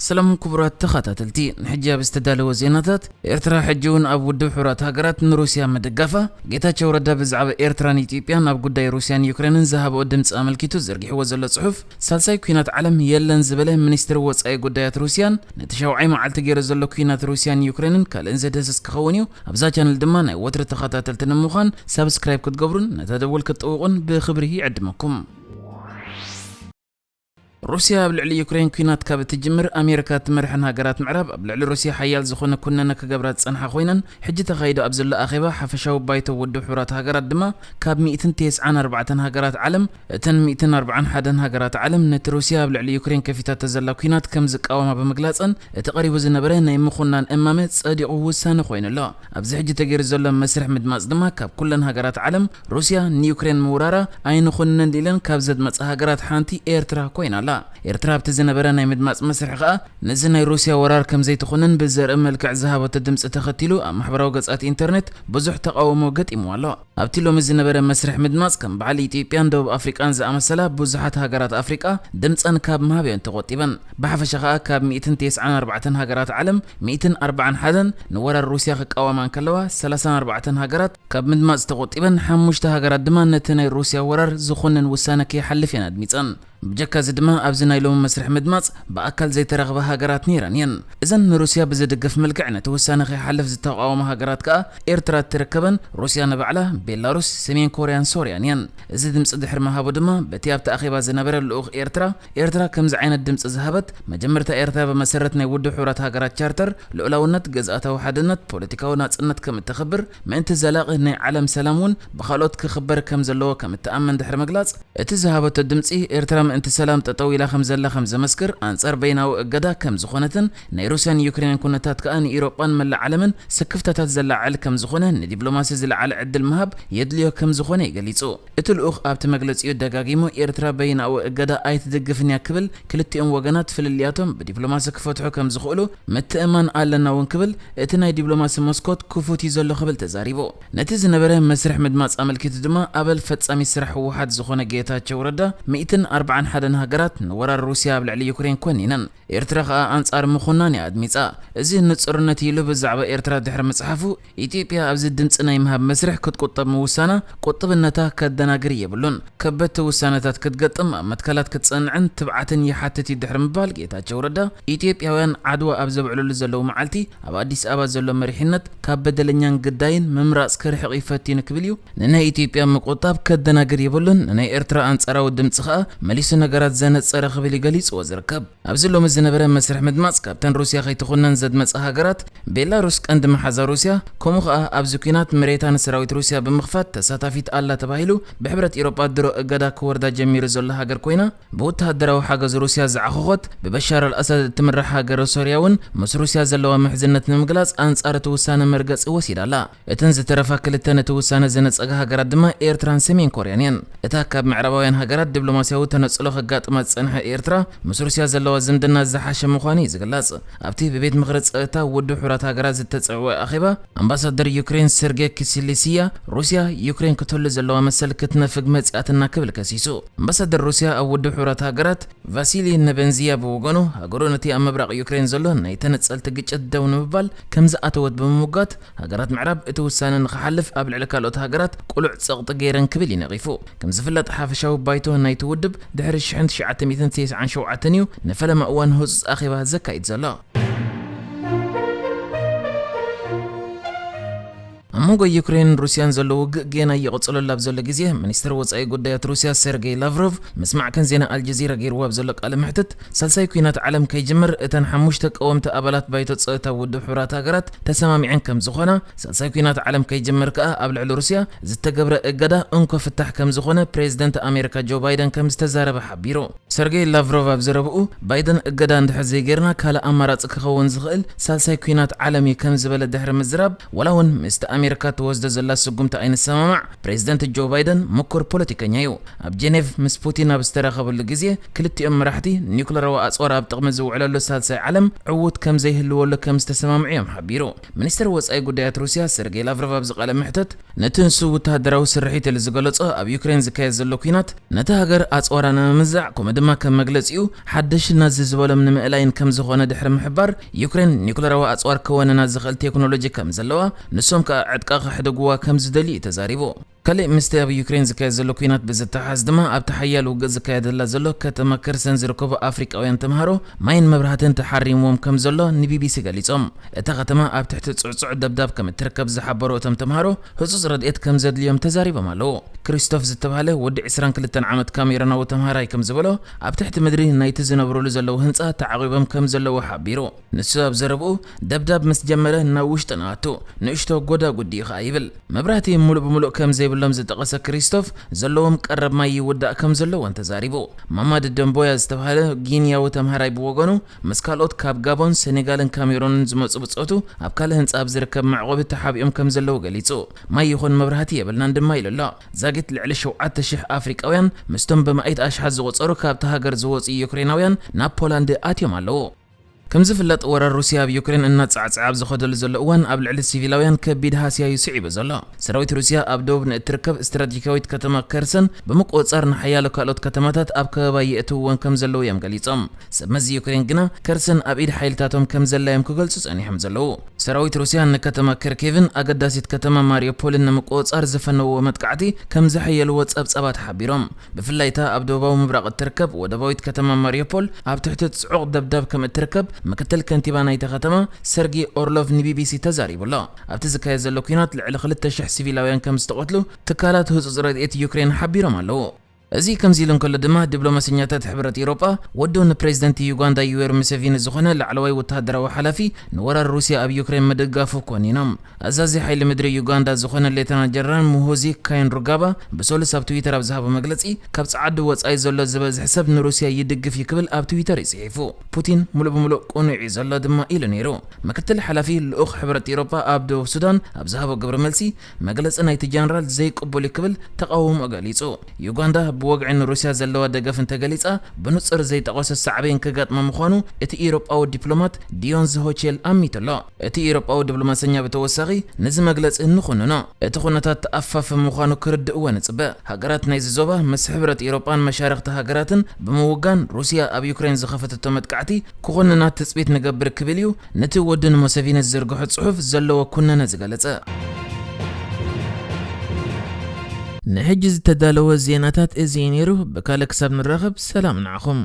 ሰላም ክቡራት ተኸታተልቲ፣ ንሕጂ ኣብ ዝተዳለወ ዜናታት፣ ኤርትራ ሕጂ እውን ኣብ ውድብ ሕቡራት ሃገራት ንሩስያ ምድጋፋ፣ ጌታቸው ረዳ ብዛዕባ ኤርትራን ኢትዮጵያን ኣብ ጉዳይ ሩስያን ዩክሬንን ዝሃብኦ ድምፂ ኣመልኪቱ ዘርጊሕዎ ዘሎ ጽሑፍ፣ ሳልሳይ ኲናት ዓለም የለን ዝበለ ሚኒስትሪ ወጻኢ ጉዳያት ሩስያን፣ ነቲ ሻውዓይ መዓልቲ ገይሩ ዘሎ ኲናት ሩስያን ዩክሬንን ካልእን ዘድህስስ ክኸውን እዩ። ኣብዛ ቻነል ድማ ናይ ወትሪ ተኸታተልቲ ንምዃን ሳብስክራይብ ክትገብሩን ነታ ደወል ክትጥውቑን ብኽብሪ ይዕድመኩም። ሩስያ ኣብ ልዕሊ ዩክሬን ኲናት ካብ እትጅምር፣ ኣሜሪካ እትመርሐን ሃገራት ምዕራብ ኣብ ልዕሊ ሩስያ ሓያል ዝኾነ ኩነነ ክገብራ ዝጸንሓ ኮይነን፣ ሕጂ ተኻይዱ ኣብ ዘሎ ኣኼባ ሓፈሻዊ ባይቶ ውድብ ሕቡራት ሃገራት ድማ ካብ ሚእትን ተስዓን ኣርባዕተን ሃገራት ዓለም፣ እተን ሚእትን ኣርባዓን ሓደን ሃገራት ዓለም ነቲ ሩስያ ኣብ ልዕሊ ዩክሬን ከፊታቶ ዘላ ኲናት ከም ዝቃወማ ብምግላጸን፣ እቲ ቀሪቡ ዝነበረ ናይ ምኹናን እማመ ጸዲቑ ውሳነ ኮይኑ ኣሎ። ኣብዚ ሕጂ ተገይሩ ዘሎ መስርሕ ምድማጽ ድማ ካብ ኩለን ሃገራት ዓለም ሩስያ ንዩክሬን ምውራራ ኣይንኹንንን ኢለን ካብ ዘድመጻ ሃገራት ሓንቲ ኤርትራ ኮይና ኣላ። ኤርትራ ኣብቲ ዝነበረ ናይ ምድማጽ መስርሕ ከኣ ነዚ ናይ ሩስያ ወራር ከም ዘይትኹንን ብዘርኢ መልክዕ ዝሃበቶ ድምጺ ተኸቲሉ ኣብ ማሕበራዊ ገጻት ኢንተርኔት ብዙሕ ተቃውሞ ገጢምዋ ኣሎ። ኣብቲ ሎሚ ዝነበረ መስርሕ ምድማጽ ከም በዓል ኢትዮጵያን ደቡብ ኣፍሪቃን ዝኣመሰላ ብዙሓት ሃገራት ኣፍሪቃ ድምጸን ካብ ምሃብ እየን ተቖጢበን። ብሓፈሻ ከኣ ካብ ሚእትን ተስዓን ኣርባዕተን ሃገራት ዓለም ሚእትን ኣርባዓን ሓደን ንወራር ሩስያ ክቃወማ እንከለዋ፣ ሰላሳን ኣርባዕተን ሃገራት ካብ ምድማጽ ተቖጢበን፣ ሓሙሽተ ሃገራት ድማ ነቲ ናይ ሩስያ ወራር ዝኹንን ውሳነ ከይሓልፍ እየን ኣድሚጸን። ብጀካ እዚ ድማ ኣብዚ ናይ ሎሚ መስርሕ ምድማጽ ብኣካል ዘይተረኽባ ሃገራት ነይረን እየን። እዘን ንሩስያ ብዝድግፍ መልክዕ ነቲ ውሳነ ከይሓልፍ ዝተቓወማ ሃገራት ከኣ ኤርትራ እትርከበን፣ ሩስያ ንባዕላ፣ ቤላሩስ፣ ሰሜን ኮርያን ሶርያን እየን። እዚ ድምጺ ድሕሪ ምሃቡ ድማ በቲ ኣብቲ ኣኼባ ዝነበረ ልኡኽ ኤርትራ፣ ኤርትራ ከምዚ ዓይነት ድምጺ ዝሃበት፣ መጀመርታ ኤርትራ ብመሰረት ናይ ውድብ ሕቡራት ሃገራት ቻርተር ልኡላውነት፣ ግዝኣታዊ ሓድነት፣ ፖለቲካዊ ናጽነት ከም እተኽብር፣ ምእንቲ ዘላቒ ናይ ዓለም ሰላም እውን ብኻልኦት ክኽበር ከም ዘለዎ ከም እትኣምን ድሕሪ ምግላጽ፣ እቲ ዝሃበቶ ድምጺ፣ ኤርትራ ምእንቲ ሰላም ጠጠው ኢላ ከም ዘላ ከም ዘመስክር፣ ኣንጻር በይናዊ እገዳ ከም ዝኾነትን ናይ ሩስያን ዩክሬንን ኩነታት ከኣ ንኢሮጳን መላእ ዓለምን ስክፍታታት ዘላዕል ከም ዝኾነ፣ ንዲፕሎማሲ ዝለዓለ ዕድል ምሃብ የድልዮ ከም ዝኾነ እዩ ገሊጹ። እቲ ልኡኽ ኣብቲ መግለጺኡ ደጋጊሙ፣ ኤርትራ በይናዊ እገዳ ኣይትድግፍን እያ ክብል፣ ክልቲኦም ወገናት ፍልልያቶም ብዲፕሎማሲ ክፈትሑ ከም ዝኽእሉ ምትእምማን ኣለና እውን ክብል፣ እቲ ናይ ዲፕሎማሲ መስኮት ክፉት እዩ ዘሎ ክብል ተዛሪቡ። ነቲ ዝነበረ መስርሕ ምድማጽ ኣመልኪቱ ድማ፣ ኣባል ፈጻሚ ስራሕ ህወሓት ዝኾነ ጌታቸው ረዳ፣ ሚእትን ኣርባዓን ሓደን ሃገራት ንወራር ሩስያ ኣብ ልዕሊ ዩክሬን ኮኒነን። ኤርትራ ከኣ ኣንጻር ምኹናን እያ ኣድሚጻ። እዚ ንጹርነት ኢሉ ብዛዕባ ኤርትራ ድሕሪ ምጽሓፉ፣ ኢትዮጵያ ኣብዚ ድምጺ ናይ ምሃብ መስርሕ ክትቁጠብ ምውሳና ቁጥብነታ ከደናግር የብሉን። ከበድቲ ውሳነታት ክትገጥም ኣብ መትከላት ክትጸንዕን ትብዓትን ይሓትት እዩ ድሕሪ ምባል ጌታቸው ረዳ፣ ኢትዮጵያውያን ዓድዋ ኣብ ዘብዕሉሉ ዘለዉ መዓልቲ ኣብ ኣዲስ ኣበባ ዘሎ መሪሕነት ካብ በደለኛን ግዳይን ምምራጽ ክርሕቕ እዩ ፈቲኑ ክብል እዩ። ንናይ ኢትዮጵያ ምቁጣብ ከደናግር የብሉን፣ ንናይ ኤርትራ ኣንጻራዊ ድምጺ ከኣ መሊሱ ነገራት ዘነጸረ ክብል እዩ ገሊጽዎ ዝርከብ። ኣብዚ ሎሚ ዝነበረ መስርሕ ምድማጽ፣ ካብተን ሩስያ ከይትኹነን ዘድመጻ ሃገራት፣ ቤላሩስ ቀንዲ መሓዛ ሩስያ፣ ከምኡ ከኣ ኣብዚ ኲናት መሬታ ንሰራዊት ሩስያ ብምኽፋት ተሳታፊት ኣላ ተባሂሉ ብሕብረት ኢሮጳ ድሮ እገዳ ክወርዳ ጀሚሩ ዘሎ ሃገር ኮይና፣ ብወተሃደራዊ ሓገዝ ሩስያ ዝዓኾኾት ብበሻር ኣልኣሳድ እትምራሕ ሃገረ ሶርያ እውን ምስ ሩስያ ዘለዋ ምሕዝነት ንምግላጽ ኣንጻር እቲ ውሳነ መርገጺ ወሲዳ ኣላ። እተን ዝተረፋ ክልተ ነቲ ውሳነ ዝነጸጋ ሃገራት ድማ ኤርትራን ሰሜን ኮርያን እየን። እታ ካብ ምዕራባውያን ሃገራት ዲፕሎማስያዊ ተነጽሎ ከጋጥማ ዝጸንሐ ኤርትራ፣ ምስ ሩስያ ዘለዋ ዝምድና ዝሓሸ ምዃኑ እዩ ዝግለጽ። ኣብቲ ብቤት ምኽሪ ጸጥታ ውድብ ሕቡራት ሃገራት ዝተጸውዐ ኣኼባ፣ ኣምባሳደር ዩክሬን ሰርጌ ኪሲሊስያ፣ ሩስያ ዩክሬን ክትህሉ ዘለዋ መሰል ክትነፍግ መጺኣትና ክብል ከሲሱ። ኣምባሳደር ሩስያ ኣብ ውድብ ሕቡራት ሃገራት ቫሲሊ ነበንዚያ ብወገኑ፣ ሃገሩ ነቲ ኣብ ምብራቕ ዩክሬን ዘሎ ናይ ተነጸልቲ ግጭት ደው ንምባል ከም ዝኣተወት ብምምጓት፣ ሃገራት ምዕራብ እቲ ውሳነ ንኽሓልፍ ኣብ ልዕሊ ካልኦት ሃገራት ቅሉዕ ጸቕጢ ገይረን ክብል እዩ ነቒፉ። ከም ዝፍለጥ፣ ሓፈሻዊ ባይቶ ናይቲ ውድብ ድሕሪ ሽሕን ትሽዓተ ሚእትን ተስዓን ሸውዓተን እዩ ንፈለማ እዋን ህጹጽ ኣኼባ ዘካይድ ዘሎ። ኣብ መንጎ ዩክሬንን ሩስያን ዘሎ ውግእ ጌና ይቕጽለሉ ኣብ ዘሎ ግዜ፣ ሚኒስትር ወጻኢ ጉዳያት ሩስያ ሰርጌይ ላቭሮቭ ምስ ማዕከን ዜና ኣልጀዚራ ገይርዎ ኣብ ዘሎ ቃለ መሕትት፣ ሳልሳይ ኲናት ዓለም ከይጅምር እተን ሓሙሽተ ቀወምቲ ኣባላት ባይቶ ጸጥታ ውድብ ሕቡራት ሃገራት ተሰማሚዐን ከም ዝኾና፣ ሳልሳይ ኲናት ዓለም ከይጅምር ከኣ ኣብ ልዕሊ ሩስያ ዝተገብረ እገዳ እንኮ ፍታሕ ከም ዝኾነ ፕሬዚደንት ኣሜሪካ ጆ ባይደን ከም ዝተዛረበ ሓቢሩ። ሰርጌይ ላቭሮቭ ኣብ ዘረብኡ፣ ባይደን እገዳ እንድሕር ዘይገይርና ካልእ ኣማራጺ ክኸውን ዝኽእል ሳልሳይ ኲናት ዓለም እዩ ከም ዝበለ ድሕሪ ምዝራብ፣ ዋላ እውን ምስቲ ኣሜሪካ ኣሜሪካ ትወስዶ ዘላ ስጉምቲ ኣይንሰማማዕ፣ ፕሬዚደንት ጆ ባይደን ምኩር ፖለቲከኛ እዩ። ኣብ ጀኔቭ ምስ ፑቲን ኣብ ዝተራኸበሉ ግዜ፣ ክልቲኦም መራሕቲ ኒውክለራዊ ኣጽዋር ኣብ ጥቕሚ ዝውዕለሉ ሳልሳይ ዓለም ዕዉት ከም ዘይህልወሉ ከም ዝተሰማምዑ እዮም ሓቢሩ። ሚኒስትር ወጻኢ ጉዳያት ሩስያ ሰርጌይ ላቭሮቭ ኣብዚ ቃለ መሕተት፣ ነቲ ንሱ ወተሃደራዊ ስርሒት ኢሉ ዝገለጾ ኣብ ዩክሬን ዝካየድ ዘሎ ኲናት፣ ነታ ሃገር ኣጽዋራ ንምምዛዕ፣ ከምኡ ድማ ከም መግለጺኡ ሓደሽ ናዚ ዝበሎም ንምእላይን ከም ዝኾነ ድሕሪ ምሕባር፣ ዩክሬን ኒውክለራዊ ኣጽዋር ክወነና ዝኽእል ቴክኖሎጂ ከም ዘለዋ፣ ንሶም ከኣ ዕጥቃ ከሕድግዋ ከም ዝደልዩ እዩ ተዛሪቡ። ካልእ ምስቲ ኣብ ዩክሬን ዝካየድ ዘሎ ኲናት ብዝተሓዝ ድማ፣ ኣብቲ ሓያል ውግእ ዝካየደላ ዘሎ ከተማ ከርሰን ዝርከቡ ኣፍሪቃውያን ተምሃሮ ማይን መብራህትን ተሓሪምዎም ከም ዘሎ ንቢቢሲ ገሊጾም። እታ ከተማ ኣብ ትሕቲ ጽዕጹዕ ደብዳብ ከም እትርከብ ዝሓበሩ እቶም ተምሃሮ፣ ህጹጽ ረድኤት ከም ዘድልዮም ተዛሪቦም ኣለዉ። ክሪስቶፍ ዝተባህለ ወዲ ዕስራን ክልተን ዓመት ካሜሮናዊ ተምሃራይ ከም ዝበሎ፣ ኣብ ትሕቲ ምድሪ ናይቲ ዝነብሩሉ ዘለዉ ህንጻ ተዓቒቦም ከም ዘለዉ ሓቢሩ። ንሱ ኣብ ዘረብኡ፣ ደብዳብ ምስ ጀመረ ናብ ውሽጢ ንኣቱ፣ ንእሽቶ ጎዳጉዲ እዩ ኸኣ ይብል። መብራህቲ ምሉእ ብምሉእ ከም ዘይብሎም ዝጠቐሰ ክሪስቶፍ፣ ዘለዎም ቀረብ ማይ ይውዳእ ከም ዘለዎን ተዛሪቡ። ማማድ ደምቦያ ዝተባህለ ጊንያዊ ተምሃራይ ብወገኑ፣ ምስ ካልኦት ካብ ጋቦን፣ ሴኔጋልን ካሜሩንን ዝመጹ ብጾቱ፣ ኣብ ካልእ ህንጻ ኣብ ዝርከብ መዕቆቢ ተሓቢኦም ከም ዘለዉ ገሊጹ። ማይ ይኹን መብራህቲ የብልናን ድማ ኢሉ ኣሎ። ዛጊት ልዕሊ ሸውዓተ ሽሕ ኣፍሪቃውያን፣ ምስቶም ብመኣይት ኣሽሓት ዝቑጸሩ ካብታ ሃገር ዝወጹ ዩክሬናውያን ናብ ፖላንድ ኣትዮም ኣለዉ። ከም ዝፍለጥ፣ ወራር ሩስያ ኣብ ዩክሬን እናጻዕጸዐ ኣብ ዝኸደሉ ዘሎ እዋን፣ ኣብ ልዕሊ ሲቪላውያን ከቢድ ሃስያ እዩ ስዒቡ ዘሎ። ሰራዊት ሩስያ ኣብ ደቡብ ንእትርከብ ስትራቴጂካዊት ከተማ ከርሰን ብምቁጽጻር፣ ንሓያሎ ካልኦት ከተማታት ኣብ ከበባ የእትውወን ከም ዘለዉ እዮም ገሊጾም። ሰብ መዚ ዩክሬን ግና፣ ከርሰን ኣብ ኢድ ሓይልታቶም ከም ዘላ እዮም ክገልጹ ጸኒሖም ዘለዉ። ሰራዊት ሩስያ ንከተማ ከርኬቭን ኣገዳሲት ከተማ ማሪዮፖልን ንምቁጽጻር ዝፈነውዎ መጥቃዕቲ ከም ዘሐየልዎ ጸብጻባት ሓቢሮም። ብፍላይ እታ ኣብ ደቡባዊ ምብራቕ እትርከብ ወደባዊት ከተማ ማሪዮፖል ኣብ ትሕቲ ጽዑቕ ደብዳብ ከም እትርከብ ምክትል ከንቲባ ናይታ ከተማ ሰርጊ ኦርሎቭ ንቢቢሲ ተዛሪቡ ኣሎ። ኣብቲ ዝካየድ ዘሎ ኲናት ልዕሊ ክልተ ሽሕ ሲቪላውያን ከም ዝተቐትሉ ትካላት ህጹጽ ረድኤት ዩክሬን ሓቢሮም ኣለዉ። እዚ ከምዚ ኢሉ እንከሎ ድማ፣ ዲፕሎማሰኛታት ሕብረት ኤውሮጳ፣ ወዱ ንፕሬዚደንት ዩጋንዳ ዩዌሪ ሙሴቪኒ ዝኾነ ላዕለዋይ ወተሃደራዊ ሓላፊ፣ ንወራር ሩስያ ኣብ ዩክሬን ምድጋፉ ኮኒኖም። ኣዛዚ ሓይሊ ምድሪ ዩጋንዳ ዝኾነ ሌተና ጀነራል ሙሆዚ ካይንሩጋባ ብሰሉስ ኣብ ትዊተር ኣብ ዝሃቦ መግለጺ፣ ካብ ጸዓዱ ወጻኢ ዘሎ ዝበዝሕ ሰብ ንሩስያ ይድግፍ እዩ ክብል ኣብ ትዊተር እዩ ጽሒፉ። ፑቲን ምሉእ ብምሉእ ቅኑዕ እዩ ዘሎ ድማ ኢሉ ነይሩ። ምክትል ሓላፊ ልኡኽ ሕብረት ኤውሮጳ ኣብ ደቡብ ሱዳን ኣብ ዝሃቦ ግብረ መልሲ፣ መግለጺ ናይቲ ጀነራል ዘይቅቡል እዩ ክብል ተቓውሞኡ ገሊጹ። ዩጋንዳ ብወግዒ ንሩስያ ዘለዋ ደገፍ እንተገሊጻ፣ ብንጹር ዘይጠቐሶ ሳዕቤን ክገጥማ ምዃኑ እቲ ኤውሮጳዊ ዲፕሎማት ዲዮንዝ ሆቼል ኣሚቱ ኣሎ። እቲ ኤውሮጳዊ ዲፕሎማሰኛ ብተወሳኺ፣ ነዚ መግለጺ ንኹንኖ፣ እቲ ኩነታት ተኣፋፊ ምዃኑ ክርድእዎ ንጽበ። ሃገራት ናይዚ ዞባ ምስ ሕብረት ኤውሮጳን መሻርኽቲ ሃገራትን ብምውጋን፣ ሩስያ ኣብ ዩክሬን ዝኸፈተቶ መጥቃዕቲ ክኹንና ትጽቢት ንገብር ክብል እዩ ነቲ ወዲ ንሞሰቪኒ ዝዝርግሖ ጽሑፍ ዘለዎ ኩነነ ዝገለጸ። ንሕጂ ዝተዳለወ ዜናታት እዚ እዩ ነይሩ። ብካልእ ክሳብ ንራኸብ፣ ሰላም ንዓኹም።